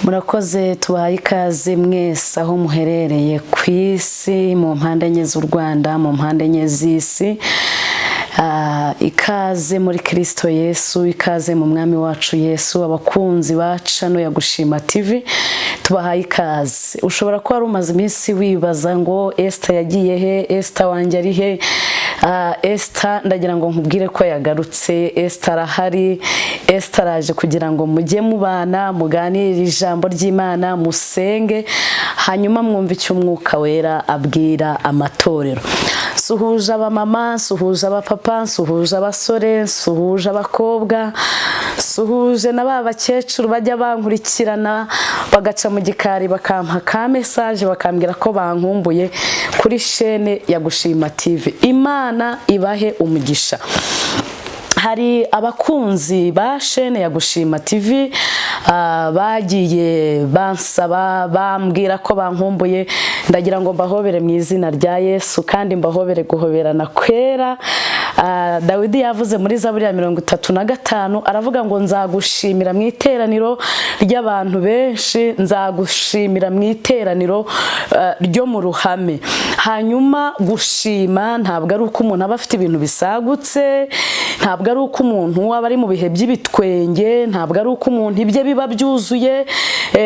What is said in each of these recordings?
Murakoze, tubahaye ikaze mwese aho muherereye ku isi, mu mpande enye z'u Rwanda, mu mpande enye z'isi. Ikaze muri Kirisito Yesu, ikaze mu Mwami wacu Yesu. Abakunzi ba channel ya Gushima TV, tubahaye ikaze. Ushobora kuba wari umaze iminsi wibaza ngo: "Esther yagiye he? Esther wanjye ari he?" Esther, ndagira ngo nkubwire ko yagarutse. Esther arahari. Esther araje kugira ngo mujye mubana, muganire ijambo ry'Imana, musenge, hanyuma mwumve icyo Umwuka Wera abwira amatorero. Suhuje abamama, suhuje abapapa, suhuje abasore, suhuje abakobwa, suhuje na ba bakecuru bajya bankurikirana, bagaca mu gikari bakampa ka message, bakambwira ko bankumbuye kuri chaîne ya Gushima TV. Imana ibahe umugisha. Hari abakunzi ba chaîne ya Gushima TV bagiye bansaba, bambwira ko bankumbuye. Ndagira ngo mbahobere mu izina rya Yesu, kandi mbahobere guhoberana kwera. Dawidi yavuze muri Zaburi ya 35, aravuga ngo: "Nzagushimira mu iteraniro ry'abantu benshi, nzagushimira mu iteraniro ryo mu ruhame." Hanyuma gushima ntabwo ari uko umuntu aba afite ibintu bisagutse, ntabwo ari uko umuntu aba ari mu bihe by'ibitwenge, ntabwo ari uko umuntu ibye biba byuzuye,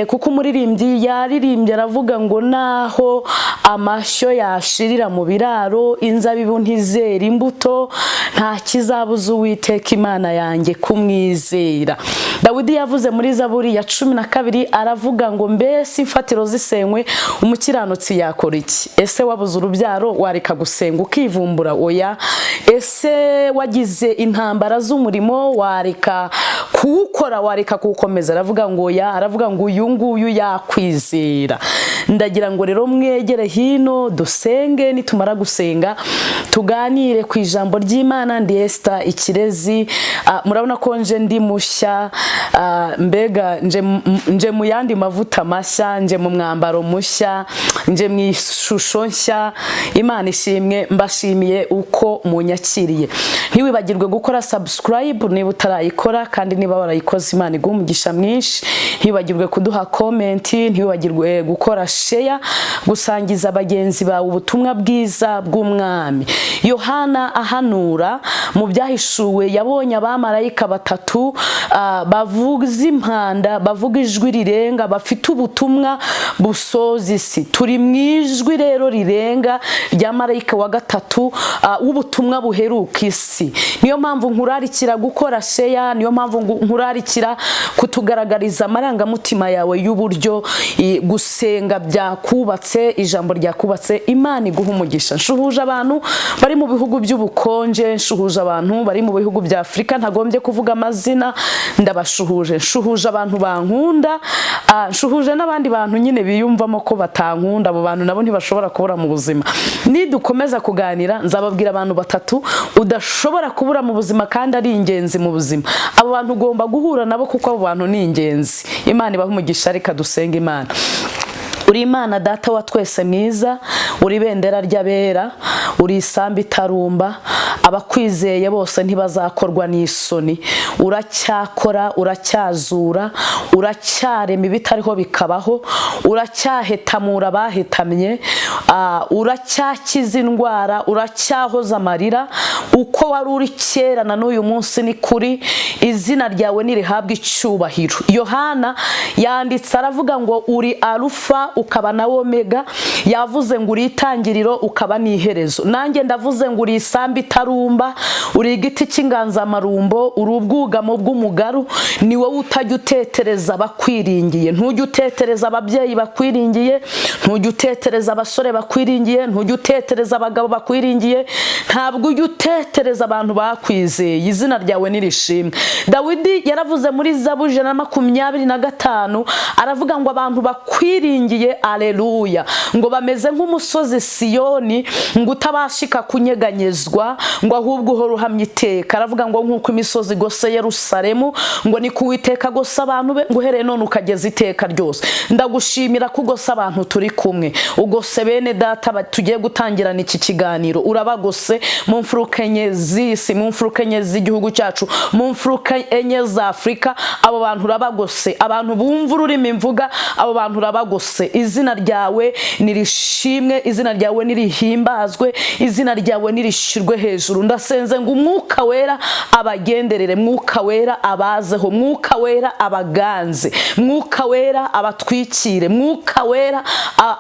kuko umuririmbyi yaririmbye aravuga ngo: "Naho amashyo yashirira mu biraro, inzabibu ntizera imbuto, nta kizabuza Uwiteka Imana yanjye kumwizera." Dawidi yavuze muri Zaburi ya 12, aravuga ngo: "Mbese imfatiro zisenywe, umukiranutsi yakora iki?" Ese wabuze urubyaro, wareka gusenga ukivumbura? Oya. Ese wagize intambara z'umurimo, wareka kuwukora, wareka kuwukomeza? Aravuga ngo: "Oya." Aravuga ngo: "Uyu nguyu yakwizera." Ndagira ngo rero mwegere hino dusenge, nitumara gusenga tuganire ku ijambo ry'Imana. Ndi Esther Ikirezi. Murabona ko nje ndi mushya, mbega nje mu yandi mavuta mashya, nje mu mwambaro mushya, nje mu ishusho nshya. Imana ishimwe, mbashimiye uko munyakiriye. Ntiwibagirwe gukora subscribe niba utarayikora, kandi niba warayikoze, Imana iguha umugisha mwinshi. Ntiwibagirwe kuduha comment, ntiwibagirwe gukora share, gusangiza bagenzi bawe ubutumwa bwiza bw'Umwami. Yohana ahanura mu Byahishuwe yabonye abamarayika batatu bavuza impanda, bavuga ijwi rirenga, bafite ubutumwa busoza isi. Turi mu ijwi rero rirenga rya marayika wa gatatu w'ubutumwa buheruka isi. Niyo mpamvu nkurarikira gukora share, niyo mpamvu nkurarikira kutugaragariza amarangamutima yawe y'uburyo gusenga byakubatse, ijambo ryakubatse. Imana iguha umugisha. Nshuhuje abantu bari mu bihugu by'ubukonje, nshuhuje abantu bari mu bihugu bya Afurika ntagombye kuvuga amazina, ndabashuhuje. Nshuhuje abantu bankunda, nshuhuje n'abandi bantu nyine biyumvamo ko batankunda. Abo bantu nabo ntibashobora kubura mu buzima. Nidukomeza kuganira nzababwira abantu batatu udashobora kubura mu buzima kandi ari ingenzi mu buzima. Abo bantu ugomba guhura nabo, kuko abo bantu ni ingenzi. Imana ibahe umugisha. Reka dusenga Imana. Uri Imana Data wa twese mwiza, uri ibendera ry'abera, uri isambu itarumba. Abakwizeye bose ntibazakorwa n'isoni. Uracyakora, uracyazura, uracyarema ibitariho bikabaho, uracyahetamura abahetamye, uracyakiza indwara, uracyahoza amarira. Uko wari uri kera na n'uyu munsi ni kuri. Izina ryawe nirihabwa icyubahiro. Yohana yanditse aravuga ngo: "Uri Alufa ukaba na Omega." Yavuze ngo: "Uri itangiriro ukaba n'iherezo." Nanjye ndavuze ngo: uri isambu itarumba, uri igiti cy'inganzamarumbo, uri ubwugamo bw'umugaru. Ni wowe utajya utetereza abakwiringiye. Ntujya utetereza ababyeyi bakwiringiye, ntujya utetereza abasore bakwiringiye, ntujya utetereza abagabo bakwiringiye, ntabwo ujya utetereza abantu bakwizeye. Izina ryawe nirishimwe. Dawidi yaravuze muri Zaburi 125, aravuga ngo: "Abantu bakwiringiye, aleluya, ngo bameze nk'umusozi Siyoni, ngo utabasha." Utabashika kunyeganyezwa, ngo ahubwo uhora uhamya iteka. Aravuga ngo nk'uko imisozi igose Yerusalemu, ngo ni ku Uwiteka agose abantu be, ngo uhereye none ukageza iteka ryose. Ndagushimira ko ugose abantu turi kumwe, ugose bene data tugiye gutangirana iki kiganiro. Urabagose mu mfuruka enye z'isi, mu mfuruka enye z'igihugu cyacu, mu mfuruka enye za Afurika. Abo bantu urabagose, abantu bumva ururimi mvuga, abo bantu urabagose. Izina ryawe nirishimwe, izina ryawe nirihimbazwe, izina ryawe nirishyirwe hejuru. Ndasenze ngo Umwuka Wera abagenderere, Mwuka Wera abazeho, Mwuka Wera abaganze, Mwuka Wera abatwikire, Mwuka Wera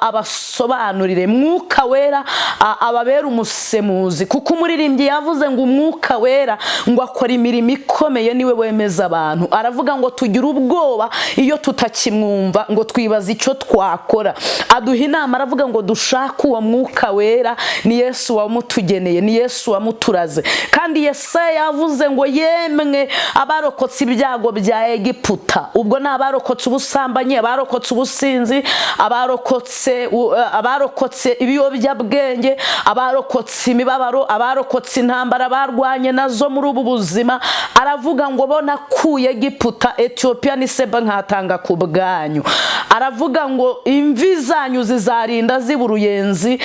abasobanurire, Mwuka Wera ababere umusemuzi, kuko umuririmbyi yavuze ngo Umwuka Wera ngo akora imirimo ikomeye, niwe wemeza abantu. Aravuga ngo tugira ubwoba iyo tutakimwumva, ngo twibaza icyo twakora. Aduha inama, aravuga ngo dushake uwo Mwuka Wera. Ni Yesu wamutugeneye, ni Yesu wamuturaze. Kandi Yesaya yavuze ngo yemwe abarokotse ibyago bya Egiputa, ubwo ni abarokotse ubusambanyi, abarokotse ubusinzi, abarokotse ibiyobyabwenge, abarokotse imibabaro, abarokotse intambara barwanye nazo muri ubu buzima. Aravuga ngo bo nakuye Egiputa, Etiyopiya n'Iseba nkatanga ku bwanyu. Aravuga ngo imvi zanyu zizarinda ziba uruyenzi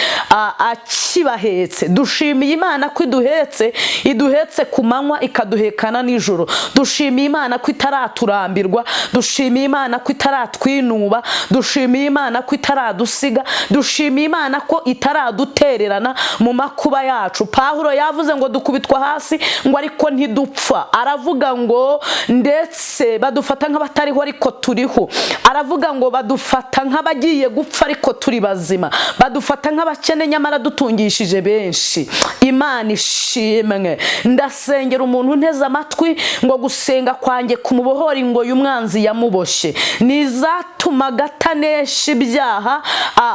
akibahetse. Dushimiye Imana ko iduhetse, iduhetse ku manywa, ikaduhekana nijoro. Dushimiye Imana ko itaraturambirwa, dushimiye Imana ko itaratwinuba, dushimiye Imana ko itaradusiga, dushimiye Imana ko itaradutererana mu makuba yacu. Pawulo yavuze ngo dukubitwa hasi, ngo ariko ntidupfa. Aravuga ngo ndetse badufata nk'abatariho ariko turiho. Aravuga ngo badufata nk'abagiye gupfa ariko turi bazima, badufata nk'abakene nyamara dutungishije benshi. Imana ishimwe. Ndasengera umuntu unteze amatwi ngo gusenga kwanjye kumubohora ingoyi umwanzi yamuboshye, nizatumaga atanesha ibyaha,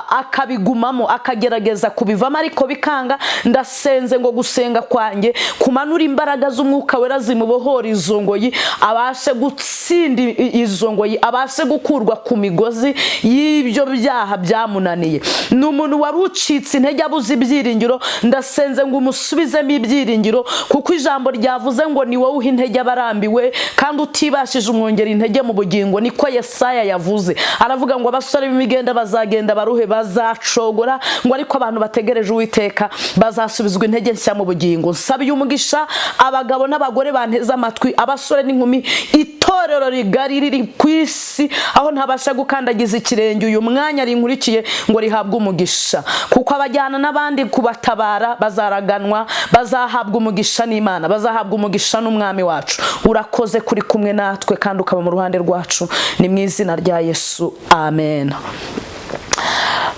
akabigumamo, akagerageza kubivamo ariko bikanga. Ndasenze ngo gusenga kwanjye kumanura imbaraga z'Umwuka Wera zimubohora izo ngoyi, abashe gutsinda izo ngoyi, abashe gukurwa ku migozi y'ibyo byaha byamunaniye. Ni umuntu wari ucitse intege, abuze ibyiringiro. Ndasenze ngo umusubizemo ibyiringiro, kuko ijambo ryavuze ngo ni wowe uha intege abarambiwe, kandi utibashije umwongera intege mu bugingo. Niko Yesaya yavuze. Aravuga ngo abasore b'imigenda bazagenda baruhe, bazacogora, ngo ariko abantu bategereje Uwiteka bazasubizwa intege nshya mu bugingo. Nsabiye umugisha abagabo n'abagore banteze amatwi, abasore n'inkumi, itorero rigari riri ku isi aho ntabasha gukandagiza ikirenge uyu mwanya rinkurikiye, ngo rihabwe umugisha, kuko abajyana n'abandi kubatabara bazaraganwa, bazahabwa umugisha n'Imana, bazahabwa umugisha n'Umwami wacu. Urakoze kuri kumwe natwe kandi ukaba mu ruhande rwacu. Ni mu izina rya Yesu, amen.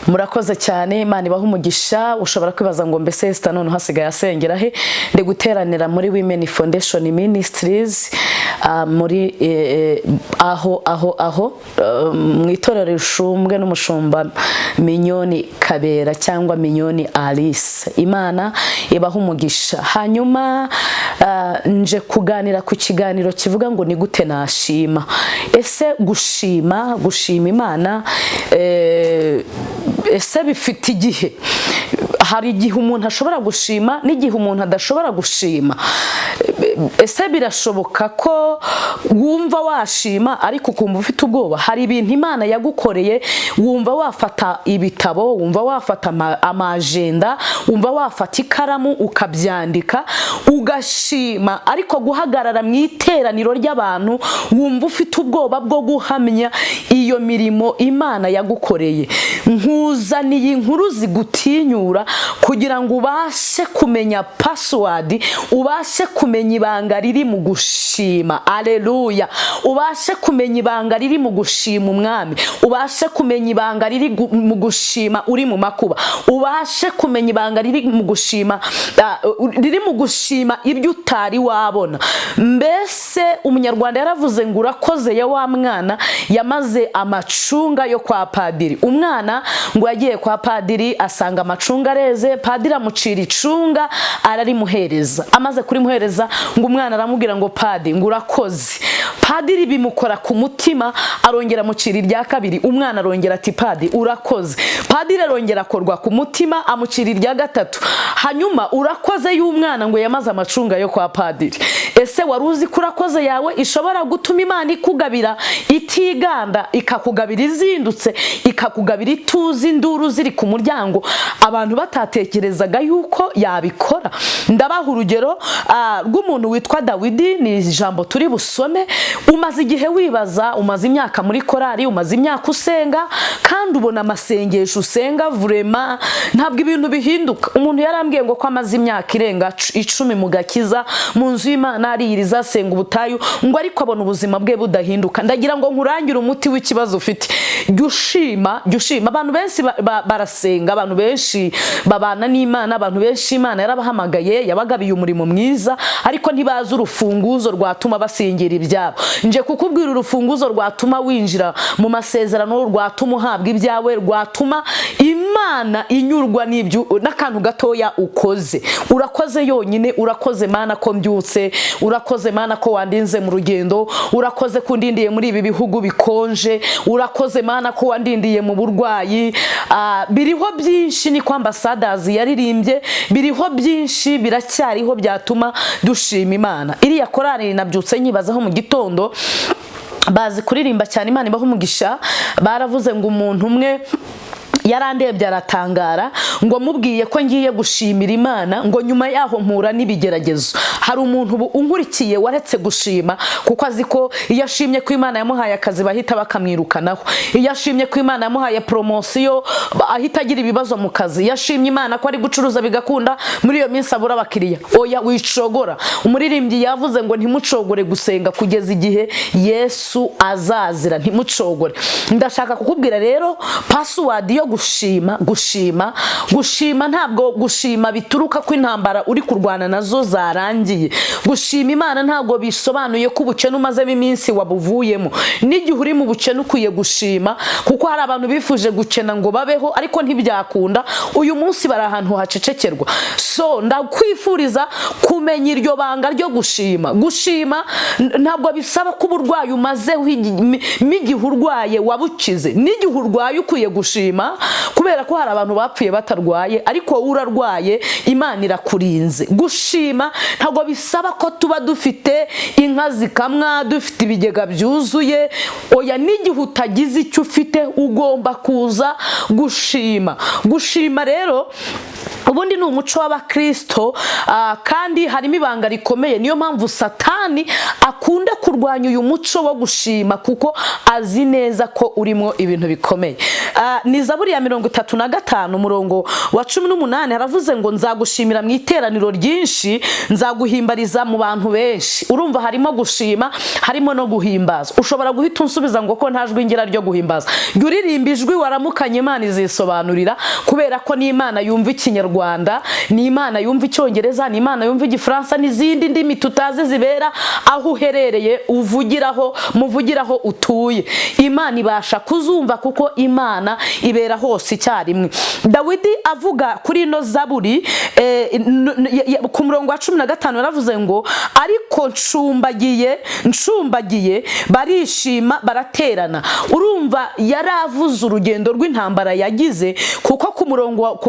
Murakoze cyane, Imana ibaha umugisha. Ushobora kwibaza ngo mbese Esther none hasigaye asengera he? Ndi guteranira muri Women Foundation Ministries, muri aho mu itorero rishumbwe n'umushumba Minyoni Kabera cyangwa Minyoni Alice. Imana ibaha umugisha. Hanyuma nje kuganira ku kiganiro kivuga ngo ni gute nashima? Ese gushima Imana, ese bifite igihe? Hari igihe umuntu ashobora gushima n'igihe umuntu adashobora gushima. Ese birashoboka ko wumva washima ariko ukumva ufite ubwoba? Hari ibintu Imana yagukoreye wumva wafata ibitabo, wumva wafata amajenda, wumva wafata ikaramu ukabyandika ugashima, ariko guhagarara mu iteraniro ry'abantu wumva ufite ubwoba bwo guhamya iyo mirimo Imana yagukoreye. Nkuzaniye inkuru zigutinyura kugira ngo ubashe kumenya password, ubashe kumenya ibanga riri mu gushima. Aleluya! Ubashe kumenya ibanga riri mu gushima Umwami, ubashe kumenya ibanga riri mu gushima uri mu makuba, ubashe kumenya ibanga riri mu gushima, riri mu gushima ibyo utari wabona. Mbese Umunyarwanda yaravuze ngo urakoze ya wa mwana yamaze amacunga yo kwa padiri. Umwana ngo yagiye kwa padiri asanga amacunga areze, padiri amucira icunga ararimuhereza. Amaze kurimuhereza, ngo umwana aramubwira ngo padi, ngo urakoze. Padiri bimukora ku mutima, arongera amucira irya kabiri. Umwana arongera ati: "Padi, urakoze." Padiri arongera akorwa ku mutima, amucira irya gatatu. Hanyuma urakoze y'umwana ngo yamaze amacunga yo kwa padiri. Ese wari uzi ko urakoze yawe ishobora gutuma Imana ikugabira itiganda, ikakugabira izindutse, ikakugabira ituze, induru ziri ku muryango, abantu batatekerezaga yuko yabikora? Ndabaha urugero rw'umuntu witwa Dawidi, ni ijambo turi busome. Umaze igihe wibaza, umaze imyaka muri korari, umaze imyaka usenga, kandi ubona amasengesho usenga vraiment ntabwo ibintu bihinduka. Umuntu yarambwiye ngo ko amaze imyaka irenga 10 mu gakiza, mu nzu y'Imana, ariyiriza, asenga ubutayu, ngo ariko abona ubuzima bwe budahinduka. Ndagira ngo nkurangire umuti w'ikibazo ufite: jya ushima, jya ushima. Abantu benshi barasenga, abantu benshi babana n'Imana, abantu benshi Imana yarabahamagaye, yabagabiye umurimo mwiza, ariko ntibazi urufunguzo rwatuma basingira ibyabo. Nje kukubwira urufunguzo rwatuma winjira mu masezerano, rwatuma uhabwa ibyawe, rwatuma Imana inyurwa n'ibyo n'akantu gatoya ukoze. Urakoze yonyine. Urakoze Mana ko mbyutse, urakoze Mana ko wandinze mu rugendo, urakoze ko undindiye muri ibi bihugu bikonje, urakoze Mana ko wandindiye mu burwayi. Biriho byinshi, niko Ambassadors yaririmbye, biriho byinshi, biracyariho byatuma dushima Imana. Iriya korari nabyutse nyibazaho mu gitondo, bazi kuririmba cyane, Imana ibaha umugisha. Baravuze ngo umuntu umwe yarandebye aratangara, ngo mubwiye ko ngiye gushimira Imana, ngo nyuma yaho mpura n'ibigeragezo. Hari umuntu ubu unkurikiye waretse gushima kuko azi ko iyo ashimye ko Imana yamuhaye akazi bahita bakamwirukanaho, iyo ashimye ko Imana yamuhaye promotion ahita agira ibibazo mu kazi, iyo ashimye Imana ko ari gucuruza bigakunda, muri iyo minsi abura abakiriya. Oya, wicogora. Umuririmbyi yavuze ngo ntimucogore gusenga kugeza igihe Yesu azazira, ntimucogore. Ndashaka kukubwira rero password yo gushima. Gushima, gushima, ntabwo gushima bituruka ko intambara uri kurwana nazo zarangiye. Gushima Imana ntabwo bisobanuye ko ubukene umazemo iminsi wabuvuyemo. N'igihe uri mu bukene ukwiye gushima, kuko hari abantu bifuje gukena ngo babeho ariko ntibyakunda, uyu munsi bari ahantu hacecekerwa. So ndakwifuriza kumenya iryo banga ryo gushima. Gushima ntabwo bisaba ko uburwayi umazeho igihe urwaye wabukize. N'igihe urwaye ukwiye gushima, kubera ko hari abantu bapfuye batarwaye, ariko wowe urarwaye, Imana irakurinze. Gushima ntabwo bisaba ko tuba dufite inka zikamwa, dufite ibigega byuzuye. Oya, n'igihe utagize icyo ufite ugomba kuza gushima. Gushima rero ubundi ni umuco w'abakristo, kandi harimo ibanga rikomeye. Niyo mpamvu Satani akunda kurwanya uyu muco wo gushima, kuko azi neza ko urimo ibintu bikomeye. Ni Zaburi ya 35, umurongo wa 18, haravuze ngo: "Nzagushimira mu iteraniro ryinshi, nzaguhimbariza mu bantu benshi." Urumva harimo gushima, harimo no guhimbaza. Ushobora guhita unsubiza ngo ko nta jwi ngira ryo guhimbaza. Jya uririmba ijwi waramukanye, Imana izisobanurira, kubera ko ni Imana yumva Ikinyarwanda, ni Imana yumva Icyongereza, ni Imana yumva Igifaransa n'izindi ndimi tutazi zibera aho uherereye, uvugiraho, muvugiraho utuye. Imana ibasha kuzumva kuko Imana ibera hose icyarimwe. Dawidi avuga kuri ino zaburi, ku murongo wa 15 yaravuze ngo: "Ariko ncumbagiye, ncumbagiye, barishima baraterana." Urumva yaravuze urugendo rw'intambara yagize, kuko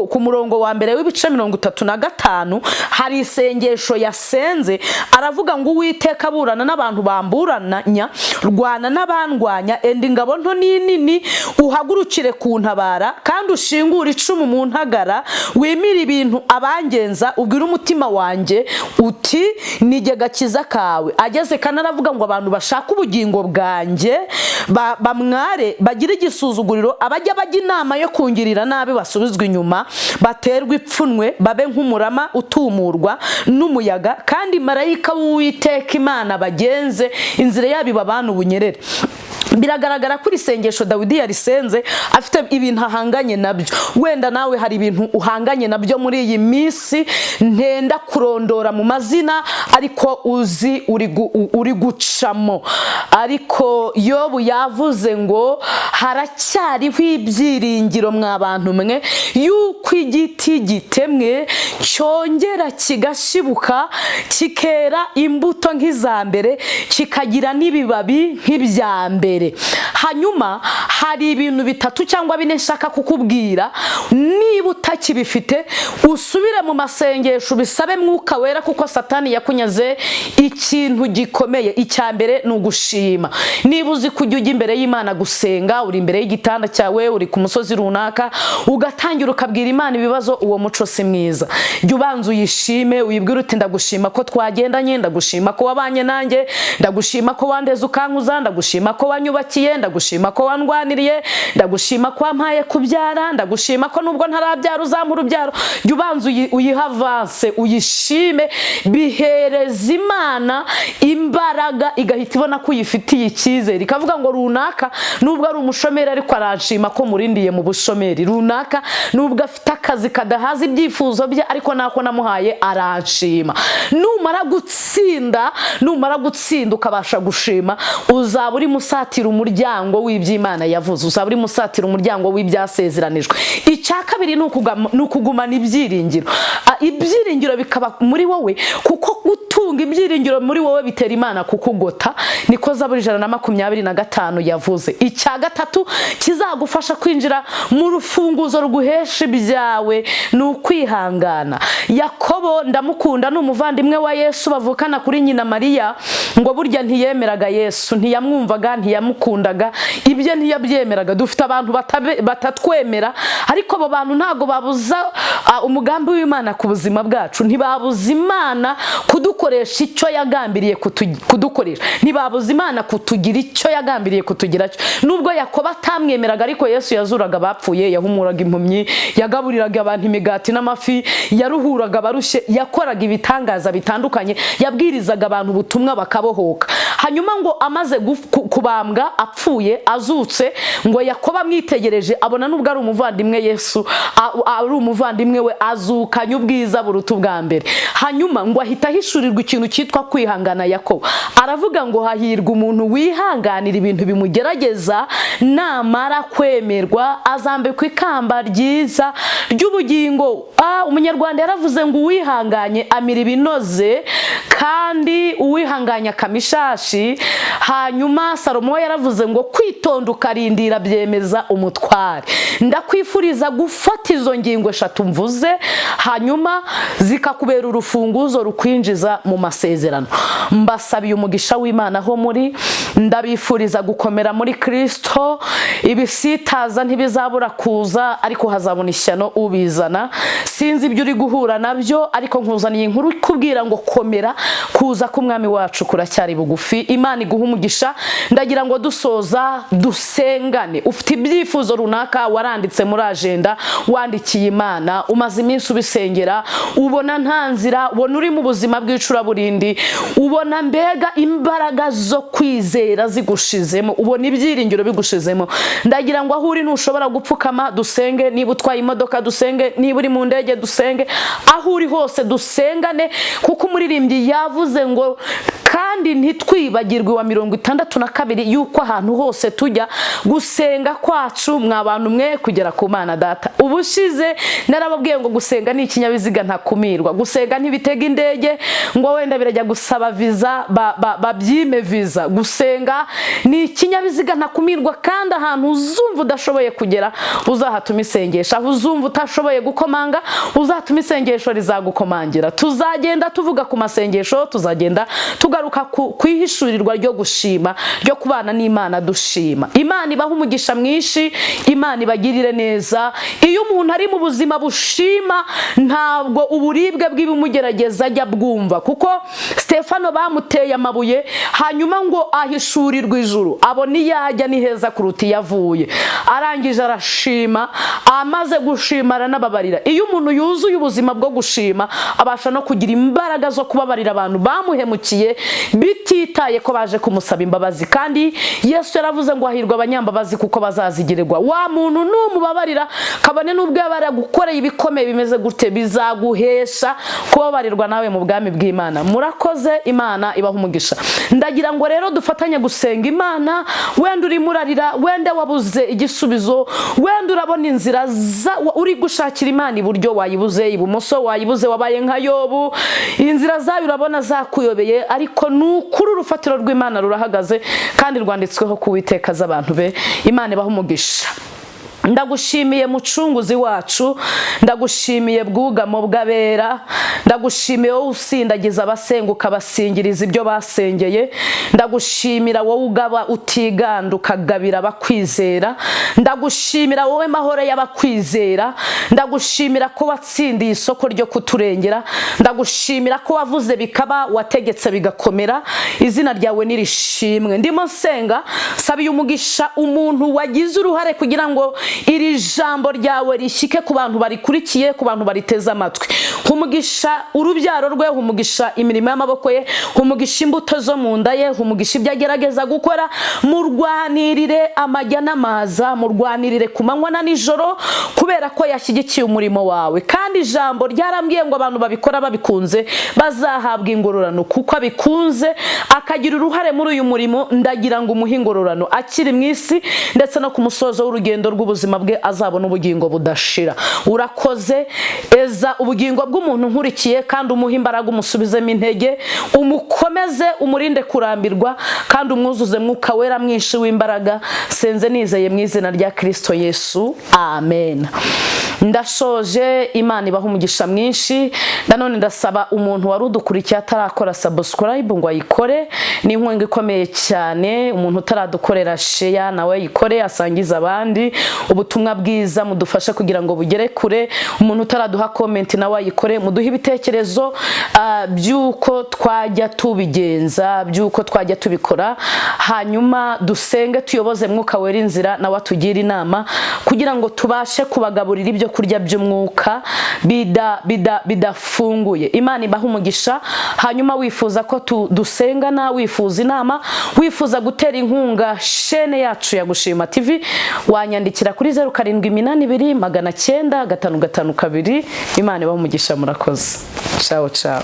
ku murongo wa mbere w'ibice 35 hari isengesho yasenze, aravuga ngo: "Uwiteka, aburana n'abantu bamburanya, rwana n'abandwanya, enda ingabo nto n'inini, uhagurukire kuntabara, kandi ushingure icumu mu ntagara, wimire ibintu abangenza, ubwire umutima wanjye uti: 'Nijye gakiza kawe.'" Ageze kandi aravuga ngo: "Abantu bashaka ubugingo bwanjye bamware, bagire igisuzuguriro, abajya bajya inama yo kungirira nabi basubizwe inyuma, baterwe ipfunwe, babe nk'umurama utumurwa n'umuyaga, kandi marayika w'Uwiteka Imana bagenze inzira yabo, ibabana ubunyerere." Biragaragara ko iri sengesho Dawidi yarisenze afite ibintu ahanganye nabyo. Wenda nawe hari ibintu uhanganye nabyo muri iyi minsi ntenda kurondora mu mazina, ariko uzi uri gucamo. Ariko Yobu yavuze ngo Haracyariho ibyiringiro, mwa bantu mwe, yuko igiti gitemwe cyongera kigashibuka, kikera imbuto nk'iza mbere, kikagira n'ibibabi nk'ibya mbere. Hanyuma hari ibintu bitatu cyangwa bine nshaka kukubwira. Niba utakibifite, usubire mu masengesho, ubisabe Mwuka Wera, kuko Satani yakunyaze ikintu gikomeye. Icya mbere ni ugushima. Niba uzi kujya ujya imbere y'Imana gusenga, uri imbere y'igitanda cyawe, uri ku musozi runaka, ugatangira ukabwira Imana ibibazo, uwo muco si mwiza. Jya ubanza uyishime, uyibwire uti: "Ndagushima ko twagendanye, ndagushima ko wabanye nanjye, ndagushima ko wandeze ukankuza, ndagushima ko wanyubakiye, ndagushima ko wandwaniriye, ndagushima ko wampaye kubyara, ndagushima ko nubwo ntarabyara uzampa urubyaro." Jya ubanza uyihe avance, uyishime. Bihereza Imana imbaraga, igahita ibona ko uyifitiye icyizere, ikavuga ngo: "Runaka nubwo ari umushomeri, ariko aranshima ko murindiye mu bushomeri. Runaka nubwo afite akazi kadahaza ibyifuzo bye, ariko nako namuhaye aranshima." Numara gutsinda ukabasha gushima, uzaba uri musatira umuryango w'iby'Imana yavuze, uzaba uri musatira umuryango w'ibyasezeranijwe. Icya kabiri ni ukugumana ibyiringiro. Ibyiringiro bikaba muri wowe, kuko gutunga ibyiringiro muri wowe bitera Imana kukugota. Niko Zaburi 125 yavuze. Icya gatatu kizagufasha kwinjira mu rufunguzo ruguhesha ibyawe ni ukwihangana. Yakobo ndamukunda, ni umuvandimwe wa Yesu bavukana kuri nyina Mariya. Ngo burya ntiyemeraga Yesu, ntiyamwumvaga, ntiyamukundaga, ibyo ntiyabyemeraga. Dufite abantu batatwemera, ariko abo bantu ntabwo babuza umugambi w'Imana ku buzima bwacu, ntibabuza Imana kudukoresha icyo yagambiriye kudukoresha, ntibabuza Imana kutugira icyo yagambiriye kutugira cyo. Nubwo Yakobo atamwemeraga, ariko Yesu yazuraga abapfuye, yahumuraga impumyi, yagaburiraga abantu imigati n'amafi, yaruhuraga abarushye, yakoraga ibitangaza bitandukanye, yabwirizaga abantu ubutumwa bakabohoka. Hanyuma ngo amaze kubambwa, apfuye, azutse, ngo Yakobo amwitegereje abona nubwo ari umuvandimwe, Yesu ari umuvandimwe we azukanye ubwiza buruta ubwa mbere. Hanyuma ngo ahita ahishurirwa ikintu cyitwa kwihangana. Yakobo aravuga ngo: "Hahirwa umuntu wihanganira ibintu bimugerageza, namara kwemerwa azambikwa ikamba ryiza ry'ubugingo." Umunyarwanda yaravuze ngo: "Uwihanganye amira ibinoze, kandi uwihanganye akama ishashi." Hanyuma Salomo yaravuze ngo: "Kwitonda ukarindira byemeza umutware." Ndakwifuriza gufata izo ngingo eshatu mvuze, hanyuma zikakubera urufunguzo rukwinjiza mu masezerano. Mbasabiye umugisha w'Imana aho muri, ndabifuriza gukomera muri Kirisito. Ibisitaza ntibizabura kuza, ariko hazabona ishyano ubizana. Sinzi ibyo uri guhura nabyo, ariko nkuzaniye inkuru ikubwira ngo: "Komera, kuza k'Umwami wacu kuracyari bugufi." Imana iguha umugisha. Ndagira ngo dusoza dusengane. Ufite ibyifuzo runaka waranditse muri agenda, wandikiye Imana, umaze iminsi ubisengera, ubona nta nzira, ubona uri mu buzima bw'icuraburindi, ubona mbega imbaraga zo kwizera zigushizemo, ubona ibyiringiro bigushizemo, ndagira ngo aho uri, ntushobora gupfukama, dusenge. Niba utwaye imodoka, dusenge. Niba uri mu ndege, dusenge. Aho uri hose dusengane, kuko umuririmbyi yavuze ngo: "Kandi ntitwibagirwe wa 62, yuko ahantu hose tujya, gusenga kwacu, mwa bantu mwe, kugera ku Mana Data." Ubushize narababwiye ngo gusenga ni ikinyabiziga ntakumirwa. Gusenga ntibitega indege ngo wenda birajya gusaba viza, babyime viza. Gusenga ni ikinyabiziga ntakumirwa, kandi ahantu uzumva udashoboye kugera uzahatuma isengesho, aho uzumva utashoboye gukomanga uzatuma isengesho rizagukomangira. Tuzagenda tuvuga ku masengesho, tuzagenda tugaruka ku ihishurirwa ryo gushima, ryo kubana n'Imana dushima. Imana ibaha umugisha mwinshi, Imana ibagirire neza. Iyo umuntu ari mu buzima bushima, ntabwo uburibwe bw'ibimugerageza ajya bwumva, kuko Stefano bamuteye amabuye, hanyuma ngo ahishurirwa ijuru, abona iyo ajya ni heza kuruta iyo avuye. Arangije arashima, amaze gushima aranababarira. Iyo umuntu yuzuye ubuzima bwo gushima, abasha no kugira imbaraga zo kubabarira abantu bamuhemukiye, bititaye ko baje kumusaba imbabazi. Kandi Yesu yaravuze ngo: "Hahirwa abanyambabazi, kuko bazazigirirwa." Wa muntu numubabarira, kabone n'ubwo yaba yaragukoreye ibikomeye. ibikomeye bimeze gute, bizaguhesha kubabarirwa nawe mu bwami bw'Imana. Murakoze, Imana ibaha umugisha. Ndagira ngo rero dufatanye gusenga Imana. Wenda urimo urarira, wenda wabuze igisubizo, wenda urabona inzira uri gushakira Imana iburyo wayibuze, ibumoso wayibuze, wabaye nka Yobu, inzira zayo urabona zakuyobeye, ariko ni ukuri urufatiro rw'Imana rurahagaze kandi rwanditsweho ku Uwiteka z'abantu be. Imana ibaha umugisha. Ndagushimiye, Mucunguzi wacu, ndagushimiye, bwugamo bw'abera, ndagushimiye wowe usindagiza abasenga ukabasingiriza ibyo basengeye, ndagushimira wowe ugaba utiganda ukagabira abakwizera, ndagushimira wowe mahoro y'abakwizera, ndagushimira ko watsindiye isoko ryo kuturengera, ndagushimira ko wavuze bikaba, wategetse bigakomera. Izina ryawe nirishimwe. Ndimo nsenga, sabiye umugisha umuntu wagize uruhare kugira ngo iri jambo ryawe rishyike ku bantu barikurikiye, ku bantu bariteze amatwi. Umugisha urubyaro rwe, umugisha imirimo y'amaboko ye, umugisha imbuto zo mu nda ye, umugisha ibyo agerageza gukora. Murwanirire amajya n'amaza, murwanirire ku manywa na nijoro, kubera ko yashyigikiye umurimo wawe. Kandi ijambo ryarambwiye ngo abantu babikora babikunze bazahabwa ingororano. Kuko abikunze akagira uruhare muri uyu murimo, ndagira ngo umuhe ingororano akiri mu isi, ndetse no ku musozo w'urugendo rw'ubuzima bwe azabona ubugingo budashira. Urakoze. Eza ubugingo bw'umuntu nkurikiye, kandi umuhe imbaraga, umusubizemo intege, umukomeze, umurinde kurambirwa, kandi umwuzuze Mwuka Wera mwinshi w'imbaraga. Senze nizeye mu izina rya Kirisito Yesu, amen. Ndashoje. Imana ibaha umugisha mwinshi. Nanone ndasaba umuntu wari udukurikiye atarakora subscribe ngo ayikore, ni inkunga ikomeye cyane. Umuntu utaradukorera share nawe ayikore, asangize abandi ubutumwa bwiza, mudufashe kugira ngo bugere kure. Umuntu utaraduha comment nawe ayikore, muduhe ibitekerezo by'uko twajya tubigenza, by'uko twajya tubikora. Hanyuma dusenge, tuyoboze Mwuka Wera inzira, nawe atugire inama kugira ngo tubashe kubagaburira ibyo kurya by'umwuka bidafunguye. Imana ibaha umugisha. Hanyuma wifuza ko dusengana, wifuza inama, wifuza gutera inkunga shene yacu ya Gushima TV, wanyandikira kuri 0782 900 552. Imana ibaha umugisha. Murakoze. Ciao ciao.